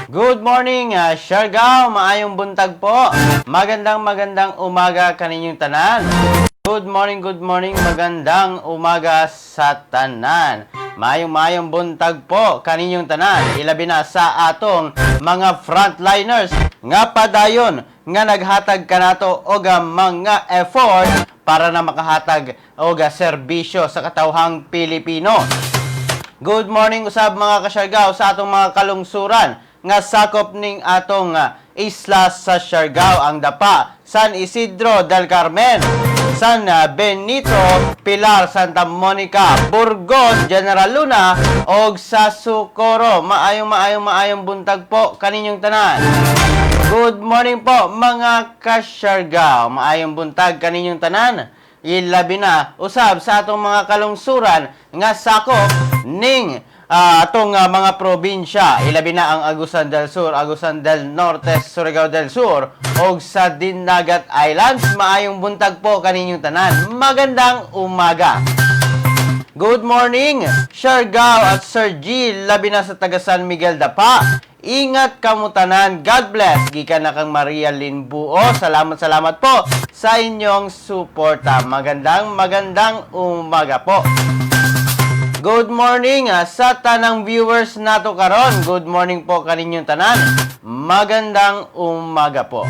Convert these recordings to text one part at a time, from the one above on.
Good morning, Siargao. Maayong buntag po. Magandang magandang umaga kaninyong tanan. Good morning, good morning. Magandang umaga sa tanan. Maayong maayong buntag po kaninyong tanan. Ilabi na sa atong mga frontliners nga padayon nga naghatag kanato og mga effort para na makahatag og serbisyo sa katawhang Pilipino. Good morning usab, mga kasyargao, sa atong mga kalungsuran nga sakop ning atong isla sa Siargao, ang Dapa, San Isidro del Carmen, San Benito, Pilar, Santa Monica, Burgos, General Luna og sa Socorro. Maayong maayong maayong buntag po kaninyong tanan. Good morning po, mga kasyargao. Maayong buntag kaninyong tanan. Ilabi na usab sa atong mga kalungsuran nga sakop ning atong mga probinsya. Ilabi na ang Agusan del Sur, Agusan del Norte, Surigao del Sur ug sa Dinagat Islands. Maayong buntag po kaninyong tanan. Magandang umaga. Good morning, Siargao at Sir G, labi na sa taga San Miguel Dapa. Ingat kamo tanan. God bless. Gikan na kang Maria Linbuo. Salamat, salamat po sa inyong suporta. Magandang, magandang umaga po. Good morning sa tanang viewers nato karon. Good morning po kaninyong tanan. Magandang umaga po.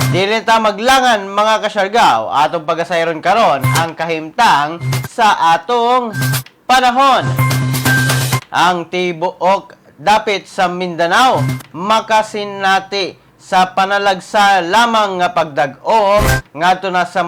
Dili ta maglangan, mga kasyargaw, atong pagasayron karon ang kahimtang sa atong panahon. Ang tibuok dapit sa Mindanao makasinati sa panalagsa lamang nga pagdag-om ngadto na sa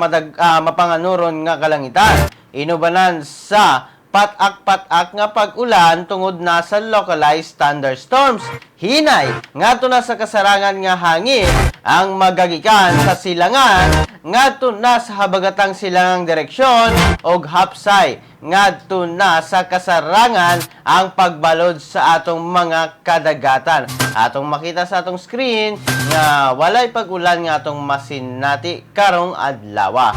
mapanganuron nga kalangitan. Inubanan sa pat-ak-pat-ak nga pag-ulan tungod na sa localized thunderstorms. Hinay ngadto na sa kasarangan nga hangin ang magagikan sa silangan ngadto na sa habagatang silangang direksyon og hapsay ngadto na sa kasarangan ang pagbalod sa atong mga kadagatan. Atong makita sa atong screen nga walay pag-ulan nga atong masinati karong adlaw.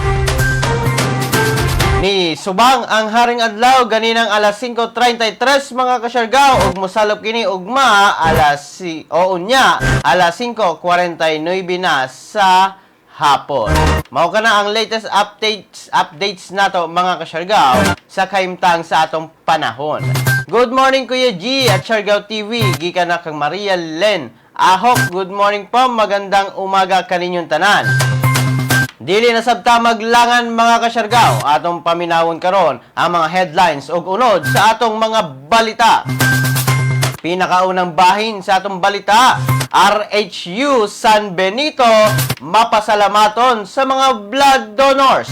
Ni subang ang haring adlaw ganinang alas 5:33, mga kasyargaw, ug mosalop kini ugma alas si o unya alas 5:49 na sa hapon. Mao kana ang latest updates updates nato, mga kasyargaw, sa kahimtang sa atong panahon. Good morning, Kuya G at Siargao TV, gikan na kang Maria Len Ahok. Good morning po, magandang umaga kaninyong tanan. Dili na sabta maglangan, mga kasyargaw, atong paminawon karon ang mga headlines ug unod sa atong mga balita. Pinakaunang bahin sa atong balita, RHU San Benito mapasalamaton sa mga blood donors.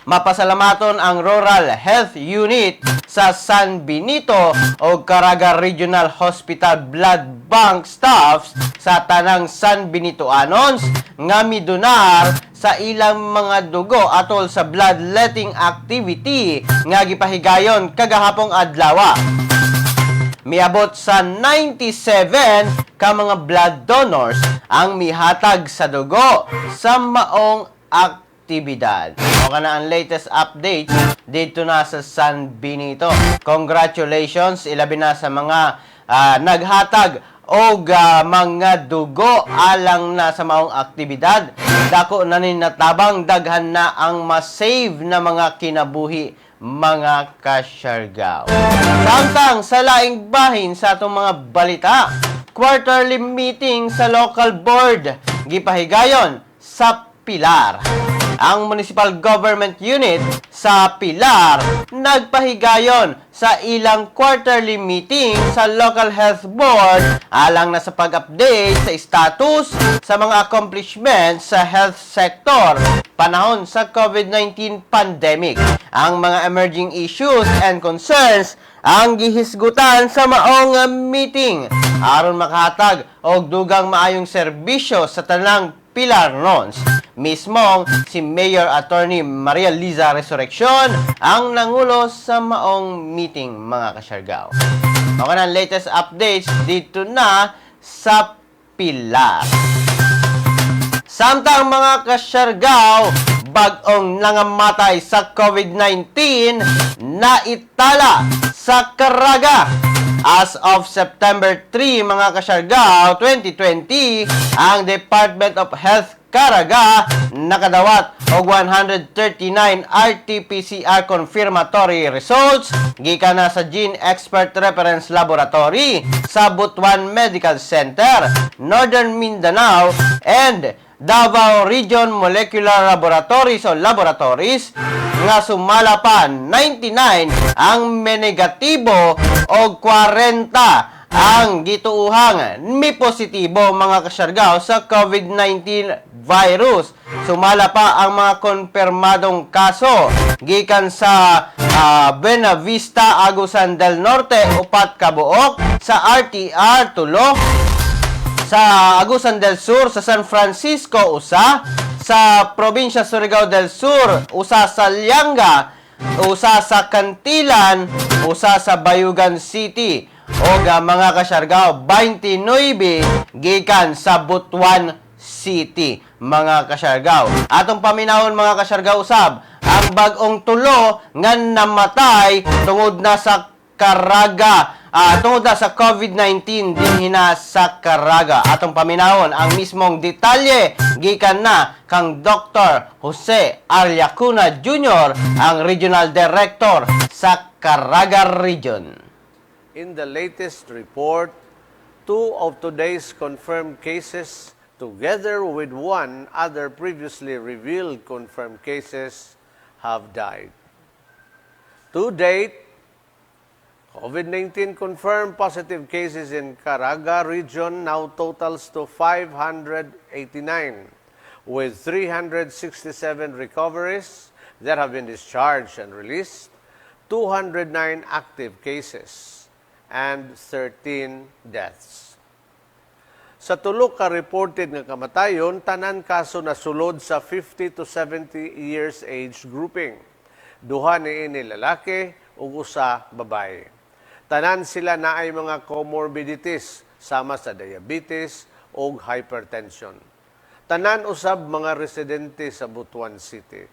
Mapasalamaton ang Rural Health Unit sa San Benito o Caraga Regional Hospital Blood Bank staffs sa tanang San Benitoanons nga midonar sa ilang mga dugo atol sa bloodletting activity nga gipahigayon kagahapong adlaw. Miabot sa 97 ka mga blood donors ang mihatag sa dugo sa maong aktibidad. O kana ang latest updates dito na sa San Benito. Congratulations, ilabi na sa mga naghatag og mga dugo alang na sa maong aktibidad. Dako na ni natabang, daghan na ang ma-save na mga kinabuhi, mga kasyargaw. Samtang sa laing bahin sa atong mga balita, quarterly meeting sa local board gipahigayon sa Pilar. Ang Municipal Government Unit sa Pilar nagpahigayon sa ilang quarterly meeting sa Local Health Board alang na sa pag-update sa status sa mga accomplishments sa health sector panahon sa COVID-19 pandemic. Ang mga emerging issues and concerns ang gihisgutan sa maong meeting aron makahatag og dugang maayong serbisyo sa tanang Pilarnons. Mismong si Mayor Attorney Maria Liza Resurreccion ang nangulo sa maong meeting, mga kasyargaw. Mao na ang latest updates dito na sa Pilar. Samtang, mga kasyargaw, bag-ong nangamatay sa COVID-19 na itala sa Caraga. As of September 3, mga kasyargaw, 2020, ang Department of Health Caraga nakadawat og 139 RT-PCR confirmatory results gikan na sa Gene Expert Reference Laboratory sa Butuan Medical Center, Northern Mindanao and Davao Region Molecular Laboratories o laboratories nga sumala pa 99 ang menegatibo o 40 ang gituuhang mi positibo, mga kasyargaw, sa COVID-19 virus. Sumala pa ang mga konfirmadong kaso gikan sa Buenavista, Agusan del Norte, 4 kabuok, sa RTR, 3, sa Agusan del Sur, sa San Francisco, 1, sa probinsya Surigao del Sur, 1 sa Lianga, 1 sa Cantilan, 1 sa Bayugan City. O mga kasyargao, 29 gikan sa Butuan City, mga kasyargao. Atong paminawon, mga kasyargao, usab ang bag-ong 3 nga namatay tungod na sa Caraga, tungod na sa COVID-19 dinhi na sa Caraga. Atong paminawon ang mismong detalye gikan na kang Dr. Jose Arliacuna Jr., ang Regional Director sa Caraga Region. In the latest report, two of today's confirmed cases, together with one other previously revealed confirmed cases, have died. To date, COVID-19 confirmed positive cases in Caraga region now totals to 589, with 367 recoveries that have been discharged and released, 209 active cases, and 13 deaths. Sa 3 ka reported nga kamatayon, tanan kaso na sulod sa 50 to 70 years age grouping. 2 niini lalaki ug 1 babae. Tanan sila naay mga comorbidities sama sa diabetes ug hypertension. Tanan usab mga residente sa Butuan City.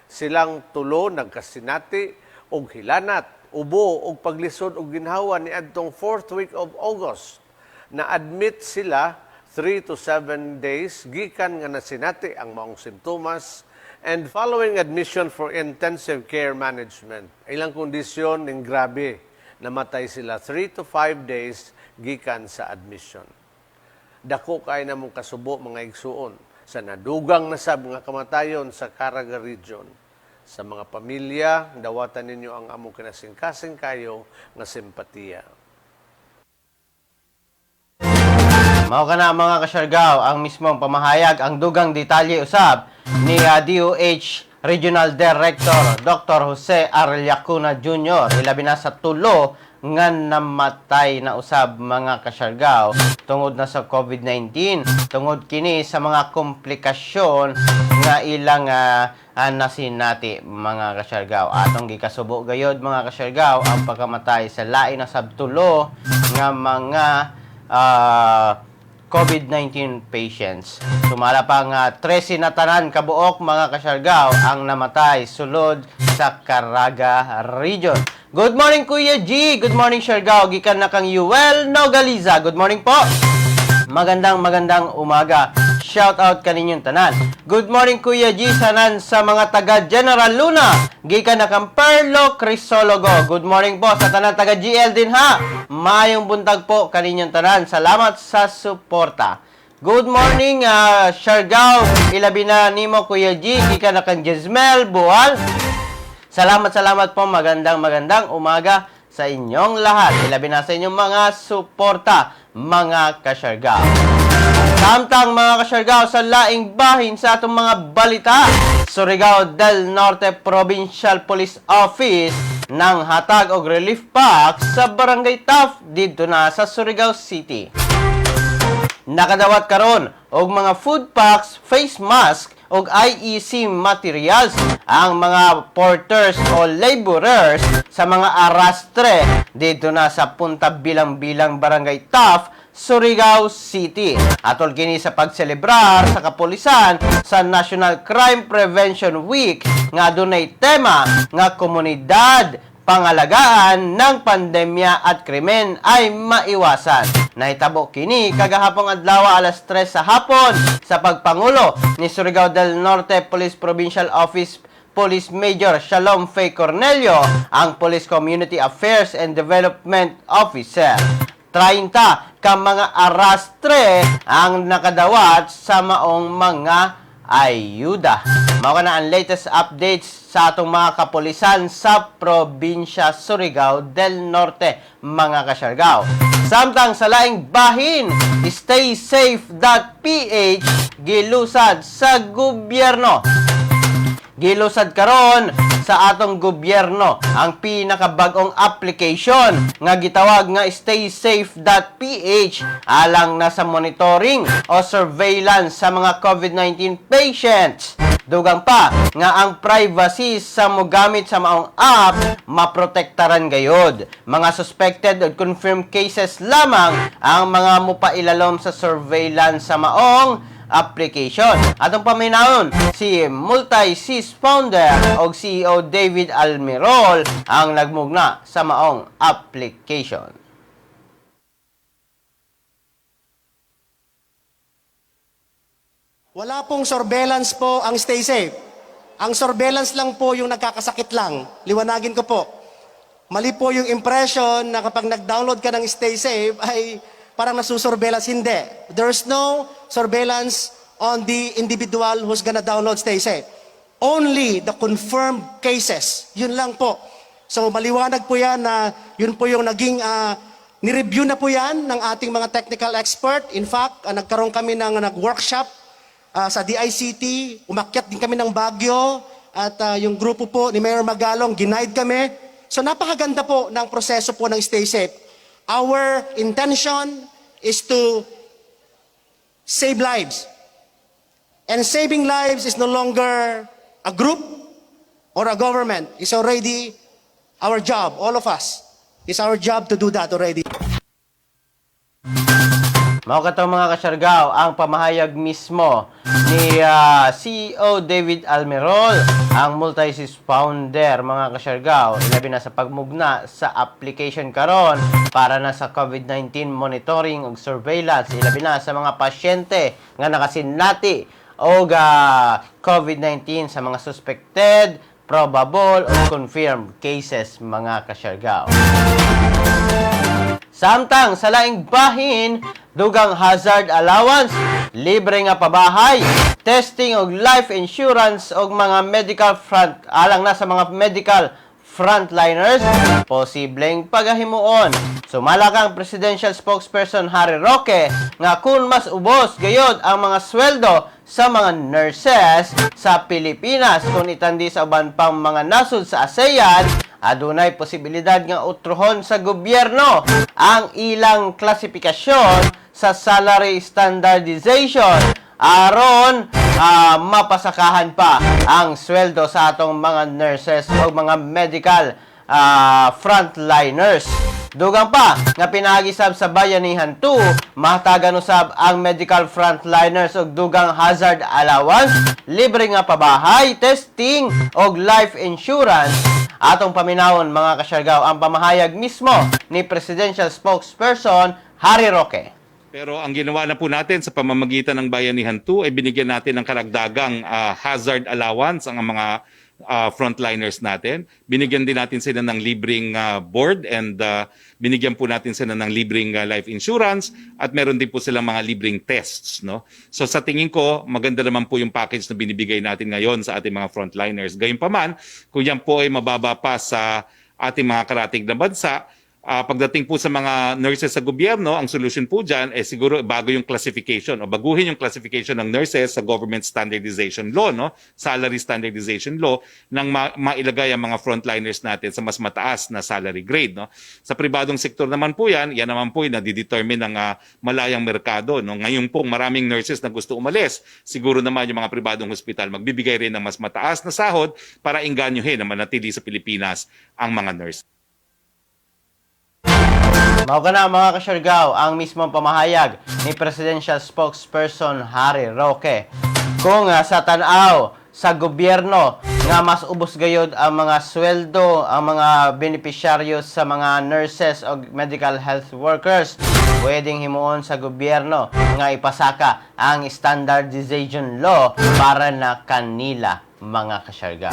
Silang 3 nagkasinati og hilanat, ubo ug paglisod og ginhawa niadtong fourth week of August. Na-admit sila 3 to 7 days gikan nga nasinati ang maong simptomas and following admission for intensive care management. Ilang kondisyon ning grabe. Namatay sila 3 to 5 days gikan sa admission. Dako kay namong kasubo, mga igsuon, sa nadugang nasab nga kamatayon sa Caraga Region. Sa mga pamilya, dawatan ninyo ang among kinasingkasing kayo nga simpatiya. Mao kana, mga kasyargaw, ang mismong pamahayag, ang dugang detalye usab ni DOH Regional Director Dr. Jose Arliacuna Jr. ilabi na sa 3 nga namatay na usab, mga kasyargaw, tungod na sa COVID-19, tungod kini sa mga komplikasyon nga ilang nasinati, mga kasyargaw. Atong gikasubo gayod, mga kasyargaw, ang pagkamatay sa lain na sab 3 nga mga COVID-19 patients. Sumala pa nga 13 na tanan kabuok, mga kasyargaw, ang namatay sulod sa Caraga Region. Good morning, Kuya G. Good morning, Siargao. Gikan na kang Yuel Nogaliza. Good morning po. Magandang magandang umaga. Shout out kaninyong tanan. Good morning, Kuya G, sanan sa mga taga General Luna. Gikan na kang Perlo Crisologo. Good morning po sa tanan taga GL din ha. Maayong buntag po kaninyong tanan. Salamat sa suporta. Good morning, Siargao. Ilabi na nimo, Kuya G. Gikan na kang Jesmel Bual. Salamat, salamat po. Magandang, magandang umaga sa inyong lahat. Ilabi na sa inyong mga suporta, mga kasyargao. Samtang, mga kasyargao, sa laing bahin sa atong mga balita, Surigao del Norte Provincial Police Office nang hatag og relief pack sa Barangay Taft didto na sa Surigao City. Nakadawat karon og mga food packs, face mask ug IEC materials ang mga porters o laborers sa mga arastre dito na sa Punta Bilang-Bilang, Barangay Taft, Surigao City. Atol kini sa pagselebrar sa kapulisan sa National Crime Prevention Week nga adunay tema nga komunidad pangalagaan ng pandemya at krimen ay maiwasan. Nahitabo kini kagahapong adlaw alas 3 sa hapon sa pagpangulo ni Surigao del Norte Police Provincial Office Police Major Shalom Faye Cornelio, ang Police Community Affairs and Development Officer. 30 ka mga arastre ang nakadawat sa maong mga ayuda. Mao na ang latest updates sa atong mga kapulisan sa probinsya Surigao del Norte, mga kasyargaw. Samtang sa laing bahin, staysafe.ph gilusad sa gobyerno. Gilusad karon sa atong gobyerno ang pinakabag-ong application nga gitawag nga staysafe.ph alang na sa monitoring o surveillance sa mga COVID-19 patients. Dugang pa nga ang privacy sa mogamit sa maong app maprotektaran gayod. Mga suspected o confirmed cases lamang ang mga mupailalom sa surveillance sa maong application. Atong paminawon si Multisys founder o CEO David Almirol ang nagmugna sa maong application. Wala pong surveillance po ang Stay Safe. Ang surveillance lang po yung nagkakasakit lang. Liwanagin ko po. Mali po yung impression na kapag nag-download ka ng Stay Safe ay parang nasusurveillance. Hindi. There's no surveillance on the individual who's gonna download Stay Safe. Only the confirmed cases. Yun lang po. So maliwanag po yan na yun po yung naging nireview na po yan ng ating mga technical expert. In fact, nagkaroon kami ng nag-workshop sa DICT, umakyat din kami ng Baguio at yung grupo po ni Mayor Magalong, ginaid kami. So napakaganda po ng proseso po ng Stay Safe. Our intention is to save lives. And saving lives is no longer a group or a government. It's already our job, all of us. It's our job to do that already. Mao kato, mga kasyargaw, ang pamahayag mismo ni CEO David Almirol, ang Multisys founder, mga kasyargaw, ilabi na sa pagmugna sa application karon para na sa COVID-19 monitoring ug surveillance, ilabi na sa mga pasyente nga nakasinati og COVID-19, sa mga suspected, probable o confirmed cases, mga kasyargaw. Samtang sa laing bahin, dugang hazard allowance, libre nga pabahay, testing og life insurance og mga medical front alang na sa mga medical frontliners, posibleng pagahimuon. Sumala kang presidential spokesperson Harry Roque nga kung mas ubos gayod ang mga sweldo sa mga nurses sa Pilipinas kung itandi sa uban pang mga nasod sa ASEAN, adunay posibilidad nga utrohon sa gobyerno ang ilang klasifikasyon sa salary standardization aron mapasakahan pa ang sweldo sa atong mga nurses o mga medical frontliners. Dugang pa nga pinaagi sab sa Bayanihan 2, mahatagan usab ang medical frontliners og dugang hazard allowance, libre nga pabahay, testing og life insurance. Atong paminawon, mga kasyargaw, ang pamahayag mismo ni presidential spokesperson Harry Roque. Pero ang ginawa na po natin sa pamamagitan ng Bayanihan 2 ay binigyan natin ng karagdagang hazard allowance ang mga frontliners natin. Binigyan din natin sila ng libreng board and binigyan po natin sila ng libreng life insurance at meron din po silang mga libreng tests, no? So sa tingin ko, maganda naman po yung package na binibigay natin ngayon sa ating mga frontliners. Gayunpaman, kung yan po ay mababa pa sa ating mga karatig na bansa, pagdating po sa mga nurses sa gobyerno, ang solution po dyan ay siguro bago yung classification o baguhin yung classification ng nurses sa government standardization law, no? Salary standardization law, nang mailagay ang mga frontliners natin sa mas mataas na salary grade. No? Sa pribadong sektor naman po yan, yan naman po yung nadidetermine ng malayang merkado. No? Ngayon po, maraming nurses na gusto umalis. Siguro naman yung mga pribadong hospital magbibigay rin ng mas mataas na sahod para inganyohin na manatili sa Pilipinas ang mga nurse. Mao kana, mga kasyargaw, ang mismong pamahayag ni presidential spokesperson Harry Roque. Kung sa tanaw sa gobyerno nga mas ubos gayod ang mga sweldo, ang mga benepisyaryo sa mga nurses o medical health workers. Pwedeng himuon sa gobyerno nga ipasaka ang standardization law para na kanila, mga kasyarga.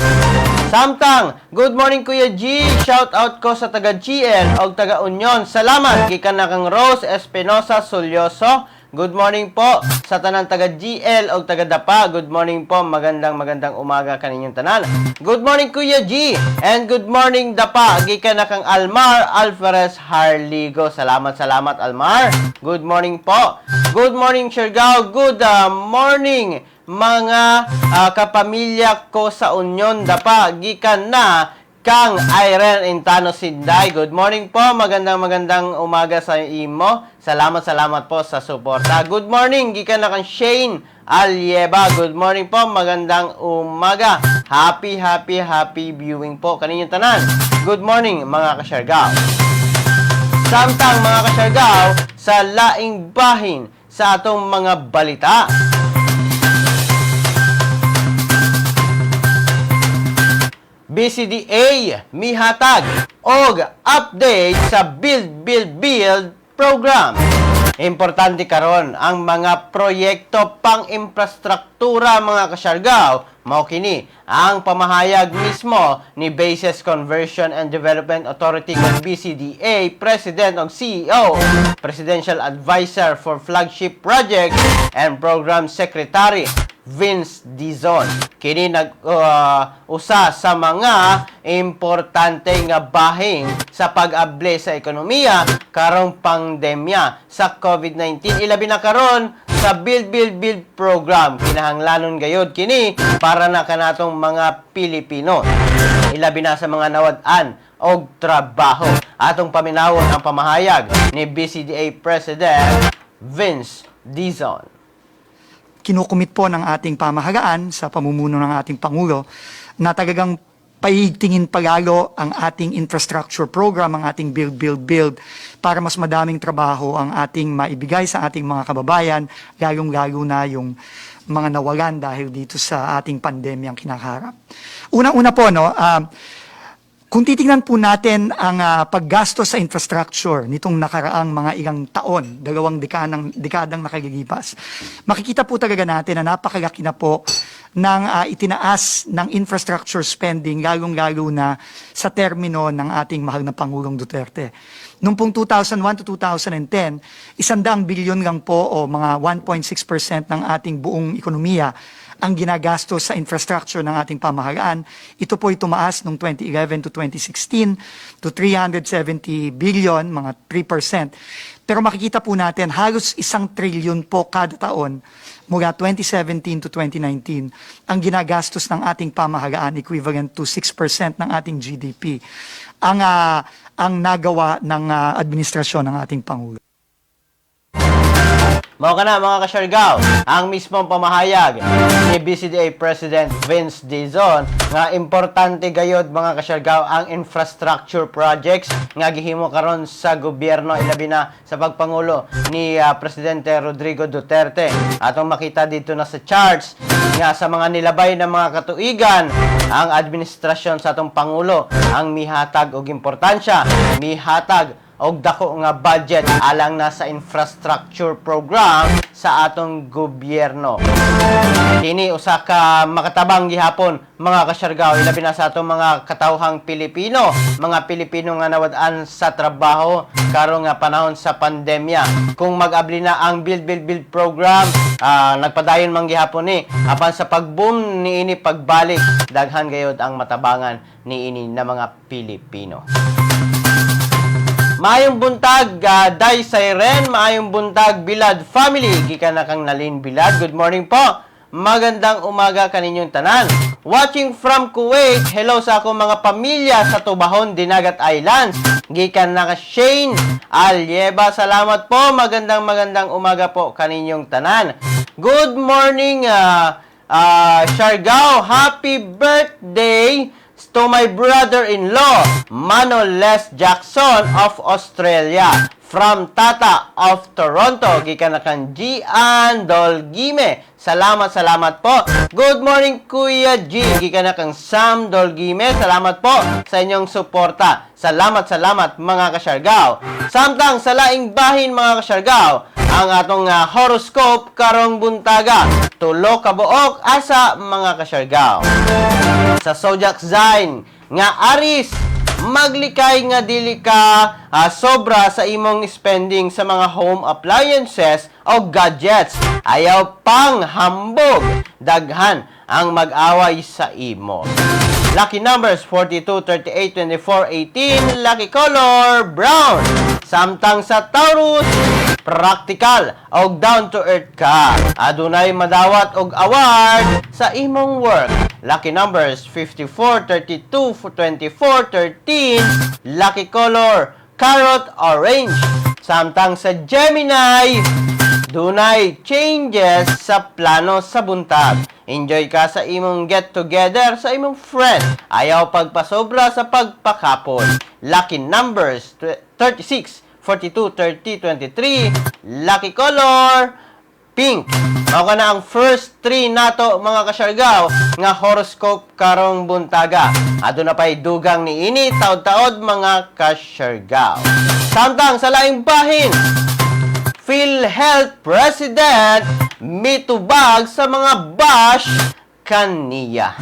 Samtang, good morning, Kuya G. Shout out ko sa taga GL og taga Union. Salamat gikan na kang Rose Espinosa Solyoso. Good morning po sa tanang taga GL og taga Dapa. Good morning po. Magandang magandang umaga kaninyong tanan. Good morning, Kuya G, and good morning, Dapa. Gikan na kang Almar Alvarez Harligo. Salamat, salamat, Almar. Good morning po. Good morning, Siargao. Good morning, mga kapamilya ko sa Union Dapa. Gikan na kang Irene Intano Sinday. Good morning po. Magandang magandang umaga sa imo. Salamat, salamat po sa suporta. Good morning. Gikan na kang Shane Alieba. Good morning po. Magandang umaga. Happy, happy, happy viewing po kaninyong tanan. Good morning, mga kasyargaw. Samtang, mga kasyargaw, sa laing bahin sa atong mga balita. BCDA mihatag og update sa Build Build Build program. Importante karon ang mga proyekto pang infrastruktura, mga kasyargaw. Mao kini ang pamahayag mismo ni Bases Conversion and Development Authority kon BCDA President og CEO, Presidential Advisor for Flagship Project and Program Secretary Vince Dizon. Kini nag usa sa mga importante nga bahin sa pag-able sa ekonomiya karong pandemya sa COVID-19, ilabi na karon sa Build Build Build program. Kinahanglanon gayod kini para na kanatong mga Pilipino, ilabi na sa mga nawad-an og trabaho. Atong paminawon ang pamahayag ni BCDA President Vince Dizon. Kinukumit po ng ating pamahalaan sa pamumuno ng ating Pangulo na talagang paigtingin pa lalo ang ating infrastructure program, ang ating Build, Build, Build, para mas madaming trabaho ang ating maibigay sa ating mga kababayan, lalong-lalo na yung mga nawalan dahil dito sa ating pandemyang kinakaharap. Unang-una po, no, kung titingnan po natin ang paggasto sa infrastructure nitong nakaraang mga ilang taon, 2 dekadang nakalilipas, makikita po talaga natin na napakalaki na po ng itinaas ng infrastructure spending, lalong-lalo na sa termino ng ating mahal na Pangulong Duterte. Noong pong 2001 to 2010, 100 bilyon lang po o mga 1.6% ng ating buong ekonomiya ang ginagastos sa infrastructure ng ating pamahalaan. Ito po ay tumaas noong 2011 to 2016 to 370 billion, mga 3%. Pero makikita po natin, halos 1 trilyon po kada taon mula 2017 to 2019 ang ginagastos ng ating pamahalaan, equivalent to 6% ng ating GDP, ang nagawa ng administrasyon ng ating Pangulo. Mao kana, mga kasyargaw, ang mismong pamahayag ni BCDA President Vince Dizon nga importante gayod, mga kasyargaw, ang infrastructure projects nga gihimo karon sa gobyerno, ilabi na sa pagpangulo ni Presidente Rodrigo Duterte. Atong makita dito na sa charts nga sa mga nilabay na mga katuigan, ang administrasyon sa atong pangulo ang mihatag og importansya, mihatag og dako nga budget alang na sa infrastructure program sa atong gobyerno. Kini usa ka makatabang gihapon, mga kasyargaw, ilabi na sa atong mga katawhang Pilipino, mga Pilipino nga nawad-an sa trabaho karon nga panahon sa pandemya. Kung mag-abli na ang Build Build Build program, nagpadayon man gihapon ni apan sa pag-boom niini pagbalik, daghan gayod ang matabangan niini na mga Pilipino. Maayong buntag, Day Siren. Maayong buntag, Bilad family. Gikan na kang Nalin Bilad. Good morning po. Magandang umaga kaninyong tanan. Watching from Kuwait. Hello sa akong mga pamilya sa Tubahon, Dinagat Islands. Gikan na ka Shane Alieba. Salamat po. Magandang magandang umaga po kaninyong tanan. Good morning, Siargao. Happy birthday, To my brother-in-law, Manoles Jackson of Australia. From Tata of Toronto, gikan na kang Gian Dolgime. Salamat, salamat po. Good morning, Kuya G. Gikan na kang Sam Dolgime. Salamat po sa inyong suporta. Salamat, salamat, mga kasyargaw. Samtang sa laing bahin, mga kasyargaw, ang atong horoscope karong buntaga. Tulo ka buok asa, mga kasyargaw. Sa zodiac sign nga Aries, maglikay nga dili ka sobra sa imong spending sa mga home appliances o gadgets. Ayaw pang hambog, daghan ang mag-away sa imo. Lucky numbers 42, 38, 24, 18. Lucky color brown. Samtang sa Taurus, practical og down to earth ka. Adunay madawat og award sa imong work. Lucky numbers 54, 32, 24, 13. Lucky color carrot orange. Samtang sa Gemini, dunay changes sa plano sa buntag. Enjoy ka sa imong get together sa imong friend. Ayaw pagpasobra sa pagpakapon. Lucky numbers 36, 42, 30, 23. Lucky color pink. Mao na ang first three nato, mga kasyargaw, nga horoscope karong buntaga. Aduna pa'y dugang ni ini taod-taod, mga kasyargaw. Samtang sa laing bahin, PhilHealth President mitubag sa mga bash kaniya.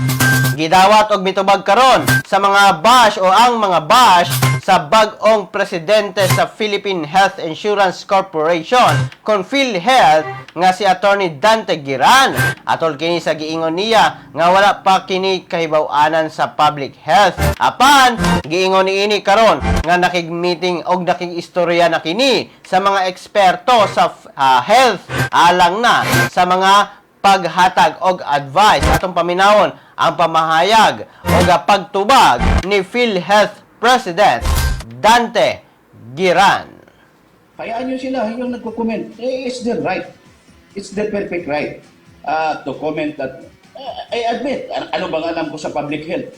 Gidawat og mitubag karon sa mga bash o ang mga bash sa bag-ong presidente sa Philippine Health Insurance Corporation kon PhilHealth nga si Attorney Dante Giran. Atol kini sa giingon niya nga wala pa kini kahibaw-anan sa public health. Apan giingon niini karon nga nakig-meeting og nakig-istorya na kini sa mga eksperto sa health alang na sa mga paghatag og advice. Atong paminawon ang pamahayag og pagtubag ni PhilHealth President Dante Giran. Hayaan nyo sila, yung nagko-comment. Eh, it's their right. It's their perfect right to comment that, I admit, ano bang alam ko sa public health?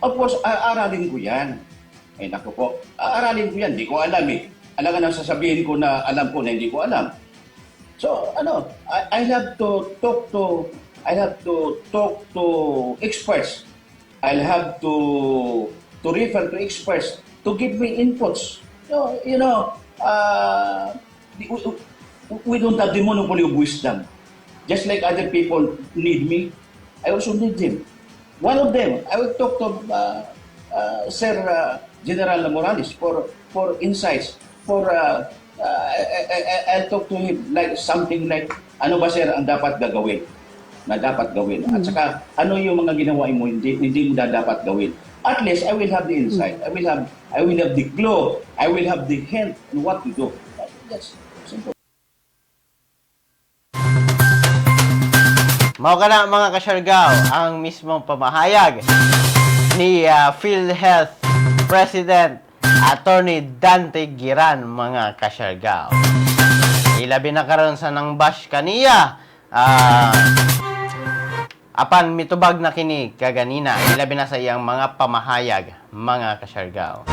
Of course, aaralin ko yan. Ay naku po, aaralin ko yan. Hindi ko alam eh. Alangan ang sasabihin ko na alam ko na hindi ko alam. So, ano, I have to talk to experts. I'll have to refer to experts to give me inputs. We don't have the monopoly of wisdom. Just like other people need me, I also need them. One of them, I will talk to Sir General Morales for insights, for I'll talk to him like something like, "Ano ba, sir, ang dapat gagawin? Na dapat gawin? At saka, ano yung mga ginawa mo hindi mo na dapat gawin?" At least I will have the insight. I will have the clue. I will have the hint on what to do. That's simple. Mao kana, mga kasyargaw, ang mismong pamahayag ni PhilHealth President Attorney Dante Giran, mga kasyargaw. Ilabi na karon sa nang bash kaniya. Apan mitubag na kini kaganina, ilabi na sa iyang mga pamahayag, mga kasyargaw.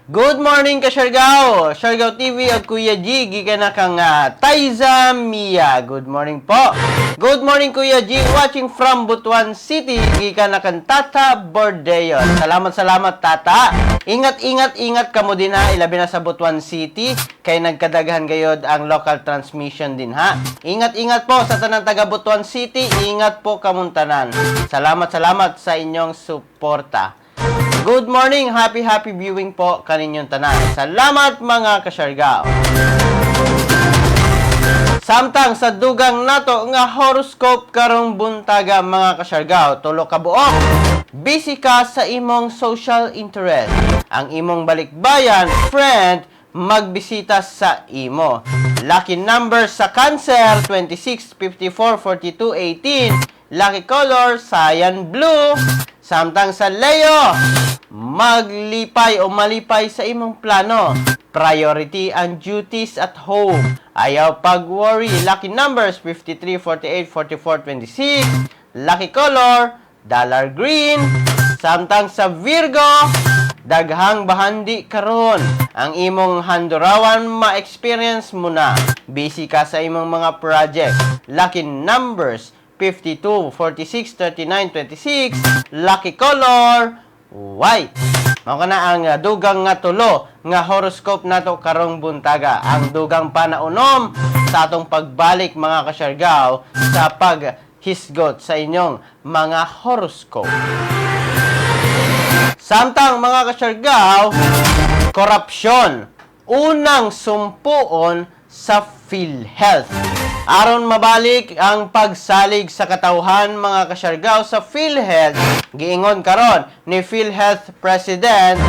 Good morning, Kasyargao! Siargao TV at Kuya G, gikan na kang Taiza Mia. Good morning po. Good morning, Kuya G, watching from Butuan City, gikan na kang Tata Bordeo. Salamat, salamat, Tata. Ingat, ingat, ingat kamo din ha, ilabi na sa Butuan City, kay nagkadaghan gayod ang local transmission din ha. Ingat, ingat po sa tanang taga Butuan City, ingat po kamong tanan. Salamat, salamat sa inyong suporta. Good morning, happy happy viewing po kaninyong tanan. Salamat, mga kasyargao. Samtang sa dugang nato nga horoscope karong buntaga, mga kasyargao, tulo ka buok. Busy ka sa imong social interest. Ang imong balikbayan, friend, magbisita sa imo. Lucky number sa Cancer, 26, 54, 42, 18. Lucky color, cyan blue. Samtang sa Leo, maglipay o malipay sa imong plano. Priority ang duties at home. Ayaw pag-worry. Lucky numbers 53, 48, 44, 26. Lucky color, Dollar green. Samtang sa Virgo, daghang bahandi karon. Ang imong handurawan ma-experience mo na. Busy ka sa imong mga project. Lucky numbers 52, 46, 39, 26. Lucky color white. Mao kana ang dugang nga tulo nga horoscope nato karong buntaga. Ang dugang panaunom sa atong pagbalik, mga kasyargaw, sa paghisgot sa inyong mga horoscope. Samtang, mga kasyargaw, korupsyon, unang sumpuon sa PhilHealth. Aron mabalik ang pagsalig sa katawhan, mga kasyargaw, sa PhilHealth, giingon karon ni PhilHealth President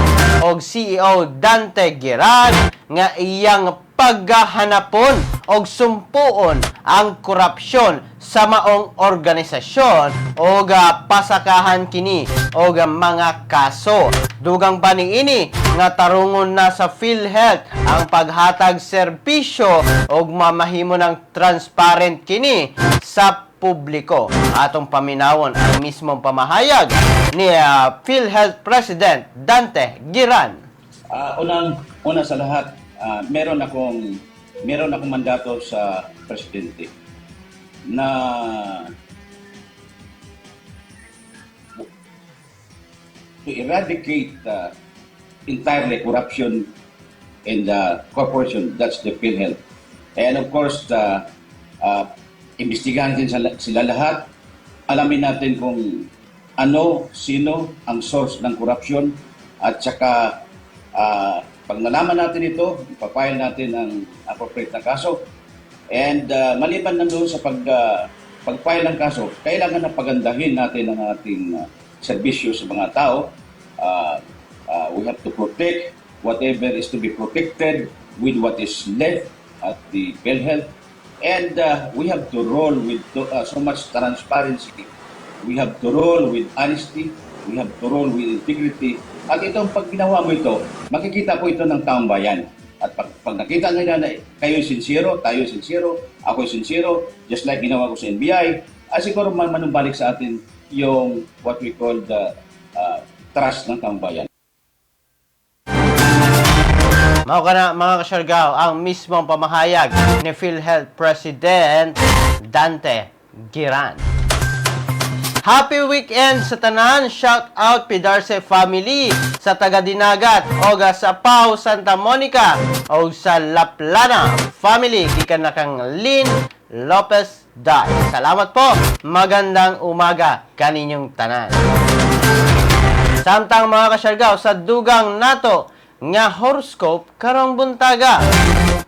og CEO Dante Giran nga iyang paghahanapon og sumpuon ang korupsyon sa maong organisasyon og pasakahan kini og mga kaso. Dugang pa niini nga tarungon na sa PhilHealth ang paghatag serbisyo og mamahimo ng transparent kini sa publiko. Atong paminawon ang mismong pamahayag ni PhilHealth President Dante Giran. Unang una sa lahat, meron akong mandato sa presidente na to eradicate entirely corruption in the corporation, that's the PhilHealth. And of course, imbestigahan natin sila lahat. Alamin natin kung ano, sino ang source ng corruption at saka pag nalaman natin ito, ipapile natin ang appropriate na kaso. And maliban na doon sa pag-file ng kaso, kailangan na pagandahin natin ang ating serbisyo sa mga tao. We have to protect whatever is to be protected with what is left at the PhilHealth. And we have to roll with so much transparency. We have to roll with honesty. We have to roll with integrity. At itong pag ginawa mo ito, makikita po ito ng taong bayan. At pag nakita nila na kayo sincero, tayo sincero, ako sincero, just like ginawa ko sa NBI, siguro manumbalik sa atin yung what we call the trust ng taong bayan. Mao kana, mga kasyargaw, ang mismong pamahayag ni PhilHealth President Dante Giran. Happy weekend sa tanan. Shout out Pidarse family sa taga Dinagat og sa Pau Santa Monica og sa Laplana family gikan na kang Lynn Lopez Dai. Salamat po. Magandang umaga kaninyong tanan. Samtang, mga kasyargaw, sa dugang nato nga horoscope karong buntaga.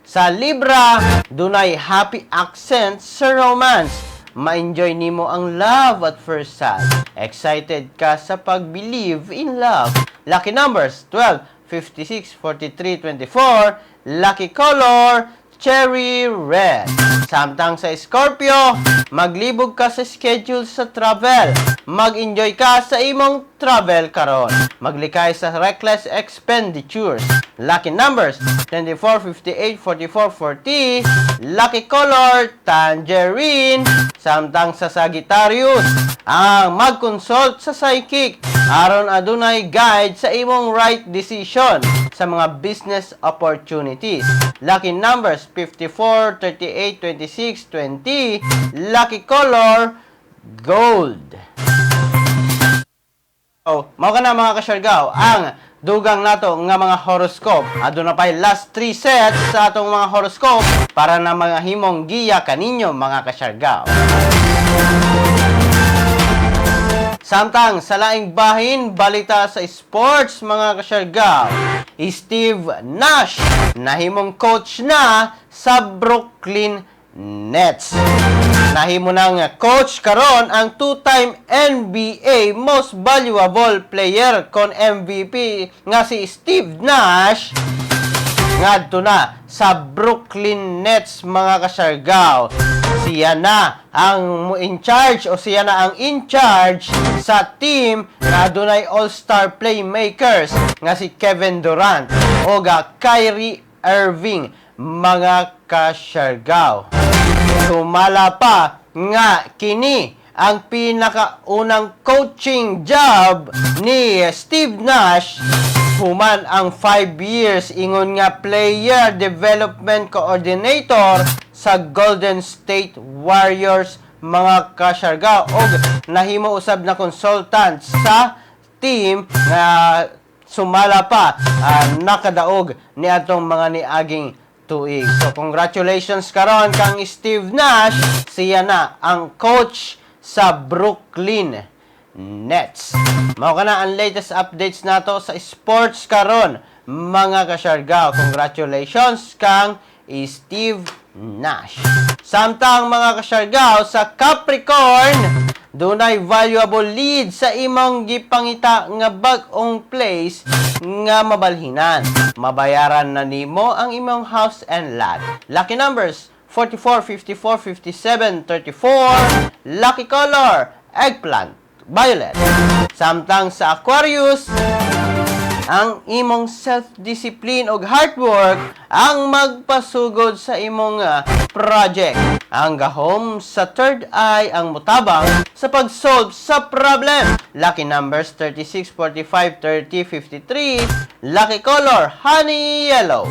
Sa Libra, dunay happy accent sa romance. Ma-enjoy nimo ang love at first sight. Excited ka sa pag-believe in love. Lucky numbers 12, 56, 43, 24. Lucky color, cherry red. Samtang sa Scorpio, maglibog ka sa schedule sa travel. Mag-enjoy ka sa imong travel karon. Maglikay sa reckless expenditures. Lucky numbers 24, 58, 44, 40. Lucky color, tangerine. Samtang sa Sagittarius, ang mag-consult sa psychic aron adunay guide sa imong right decision sa mga business opportunities. Lucky numbers 54, 38, 26, 20. Lucky color, gold. Oh, mao kana, mga kasyargaw, ang dugang nato nga mga horoscope. Aduna pay last three sets sa atong mga horoscope para na mga himong giya kaninyo, mga kasyargaw. Samtang sa laing bahin, balita sa sports, mga kasyargaw. Steve Nash nahimong coach na sa Brooklyn Nets. Nahimo ng coach karon ang two-time NBA Most Valuable Player kon MVP nga si Steve Nash ngadto na sa Brooklyn Nets, mga kasyargaw. Siya na ang in charge o siya na ang in charge sa team na adunay all-star playmakers nga si Kevin Durant o ga Kyrie Irving, mga kasyargaw. Sumala pa nga kini ang pinakaunang coaching job ni Steve Nash human ang 5 years ingon nga player development coordinator sa Golden State Warriors, mga kasyargao, og nahimo usab na consultant sa team nga sumala pa nakadaog ni atong mga niaging tuig. So congratulations karon kang Steve Nash, siya na ang coach sa Brooklyn Nets. Mao kana ang latest updates nato sa sports karon, mga kasyargao. Congratulations kang Steve Nash. Samtang, mga kasyargao, sa Capricorn, dunay valuable lead sa imong gipangita nga bag-ong place nga mabalhinan. Mabayaran na nimo ang imong house and lot. Lucky numbers 44, 54, 57, 34. Lucky color eggplant, violet. Samtang sa Aquarius, ang imong self-discipline ug hard work ang magpasugod sa imong project. Ang gahom sa third eye ang mutabang sa pag-solve sa problem. Lucky numbers 36, 45, 30, 53. Lucky color honey yellow.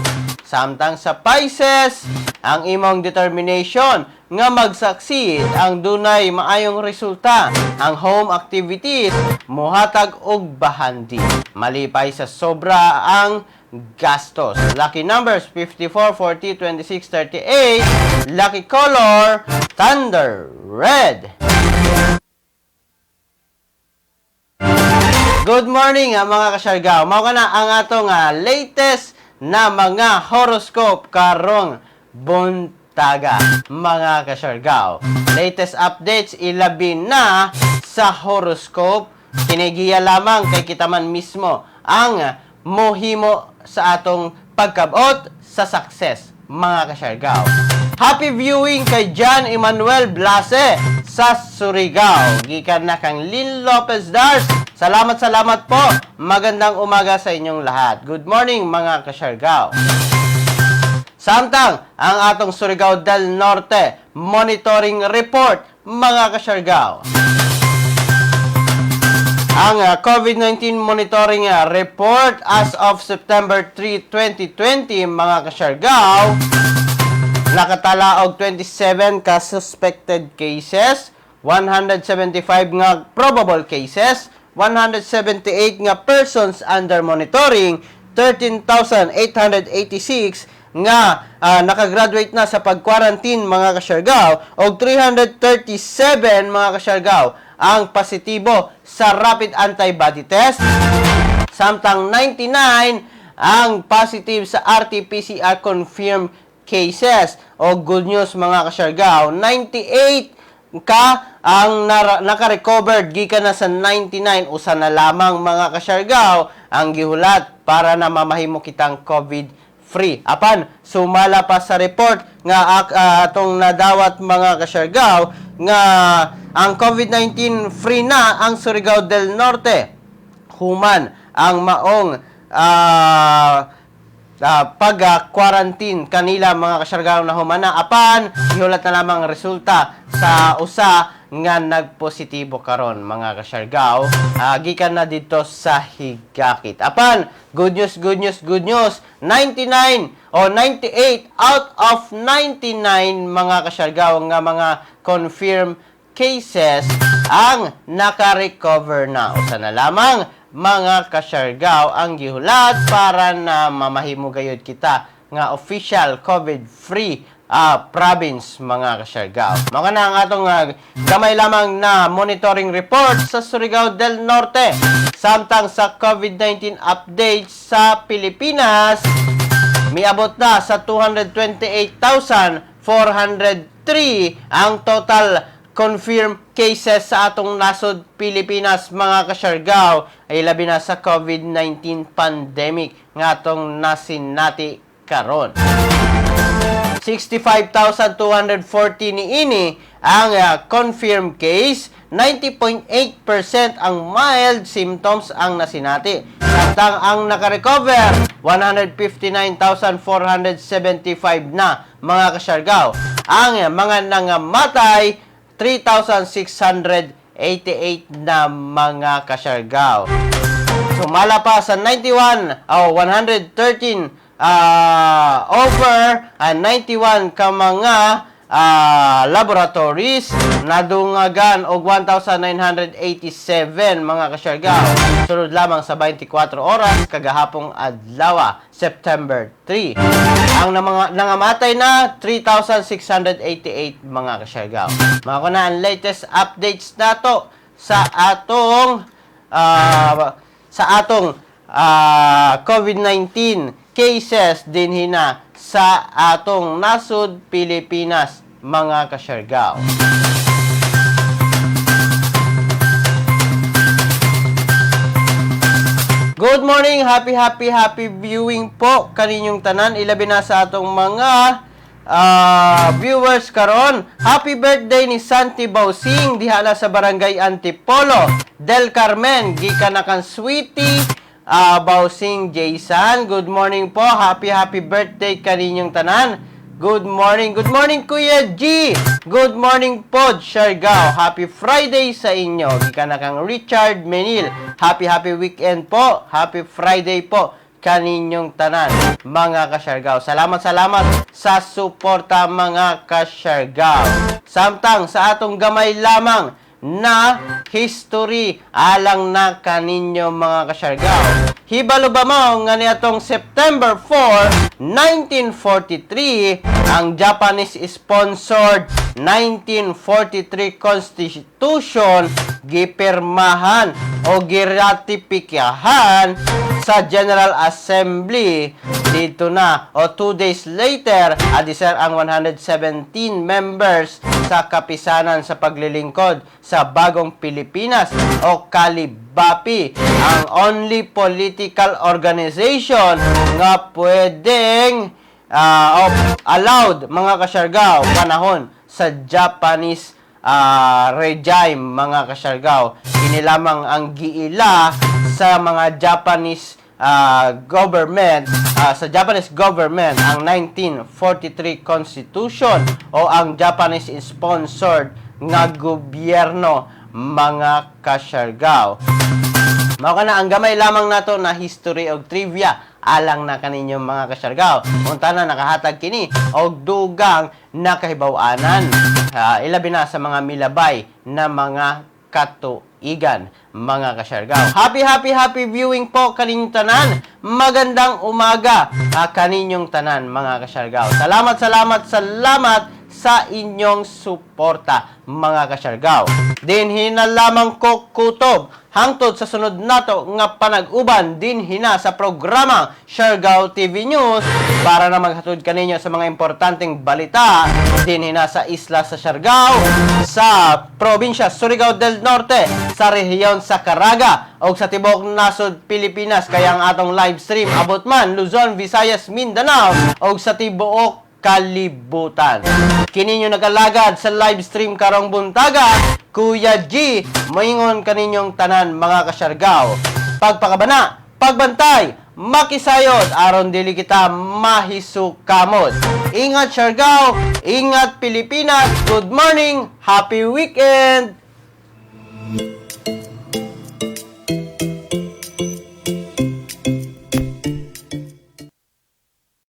Samtang sa Pisces, ang imong determination nga mag-succeed ang dunay maayong resulta. Ang home activities muhatag og bahandi. Malipay sa sobra ang gastos. Lucky numbers 54, 40, 26, 38. Lucky color thunder red. Good morning, mga kasyargao. Mao kana ang atong latest na mga horoscope karong buntaga, mga kasyargao. Latest updates ilabi na sa horoscope, kinigiya lamang kay kita man mismo ang mohimo sa atong pagkabot sa success, mga kasyargao. Happy viewing kay John Emmanuel Blase sa Surigao. Gikan na kang Lynn Lopez Dars. Salamat, salamat po. Magandang umaga sa inyong lahat. Good morning, mga kasyargao. Samtang ang atong Surigao del Norte Monitoring Report, mga kasyargao. Ang COVID-19 monitoring report as of September 3, 2020, mga kasyargao, nakatala og 27 ka suspected cases, 175 nga probable cases, 178 nga persons under monitoring, 13,886 nga nakagraduate na sa pag-quarantine, mga kasyargao, og 337, mga kasyargao, ang positibo sa rapid antibody test, samtang 99 ang positive sa RT-PCR confirmed cases. O good news, mga kasyargao, 98 ka ang naka-recovered gikan na sa 99. Usa na lamang, mga kasyargao, ang gihulat para na mamahimo kitang COVID free. Apan sumala pa sa report nga atong nadawat, mga kasyargao, nga ang COVID-19 free na ang Surigao del Norte human ang maong pag-quarantine kanila, mga kasyargao, na humana, apan gihulat na lamang ang resulta sa usa nga nagpositibo karon, mga kasyargao, gikan na dito sa Higakit. Apan good news, good news, good news, 99 o 98 out of 99, mga kasyargao, nga mga confirmed cases ang naka-recover na. Usa na lamang, mga kasyargao, ang gihulat para na mamahimo gayud kita nga official COVID-free province, mga kasyargao. Mao na ang atong gamay lamang na monitoring report sa Surigao del Norte. Samtang sa COVID-19 updates sa Pilipinas, miabot na sa 228,403 ang total confirmed cases sa atong nasod Pilipinas, mga kasyargao, ay labi na sa COVID-19 pandemic nga atong nasinati karon. 65,240 niini ang confirmed case, 90.8% ang mild symptoms ang nasinati. Samtang ang nakarecover, 159,475 na, mga kasyargao. Ang mga nangamatay, 3,688 na, mga kasyargaw. Sumala pa sa 91 o 113 over 91 ka mga laboratories, nadungagan og 1,987, mga kasyargaw. Sunod lamang sa 24 oras kagahapong adlaw, September 3. Ang mga nangamatay na 3,688, mga kasyargaw. Mao na ang latest updates nato sa atong COVID-19 cases dinhi na sa atong nasod Pilipinas, mga kasyargaw. Good morning, happy, happy, happy viewing po kaninyong tanan. Ilabi na sa atong mga viewers karon. Happy birthday ni Santi Bausing diha na sa Barangay Antipolo, Del Carmen, gikan na kang Sweetie Bausing Jason. Good morning po. Happy, happy birthday kaninyong tanan. Good morning, Kuya G. Good morning po, Siargao. Happy Friday sa inyo. Gikan na kang Richard Menil. Happy, happy weekend po. Happy Friday po kaninyong tanan, mga kasyargao. Salamat, salamat sa suporta, mga kasyargao. Samtang sa atong gamay lamang na history alang na kaninyo, mga kasyargao. Hibalo ba mo nga niadtong September 4, 1943, ang Japanese-sponsored 1943 Constitution gipirmahan o giratipikahan sa General Assembly dito na o 2 days later, adi sir, ang 117 members sa kapisanan sa paglilingkod sa Bagong Pilipinas o Kalibapi, ang only political organization nga pwedeng o allowed, mga kasyargaw, panahon sa Japanese regime, mga kasyargaw. Ini lamang ang giila sa mga Japanese government, sa Japanese government ang 1943 Constitution o ang Japanese sponsored nga gobyerno, mga kasyargaw. Mao kana ang gamay lamang nato na history og trivia alang na kaninyo, mga kasyargaw. Unta na nakahatag kini og dugang nakahibaw-anan. Ilabi na sa mga milabay na mga katuigan, mga kasyargaw. Happy, happy, happy viewing po kaninyong tanan. Magandang umaga kaninyong tanan, mga kasyargaw. Salamat, salamat, salamat sa inyong suporta, mga kasyargaw. Dinhi na lamang ko kutob hangtod sa sunod nato nga panag-uban dinhi na sa programa Siargao TV News para na maghatod kaninyo sa mga importanteng balita dinhi na sa isla sa Siargao, sa probinsya Surigao del Norte, sa rehiyon sa Caraga o sa tibuok nasod Pilipinas, kaya ang atong live stream abot man Luzon, Visayas, Mindanao o sa tibuok kalibutan. Kini inyong nagalagad sa live stream karong buntaga, Kuya G, moingon kaninyong tanan, mga kasyargaw. Pagpakabana, pagbantay, makisayod aron dili kita mahisukamot. Ingat, Siargao, ingat, Pilipinas, good morning, happy weekend!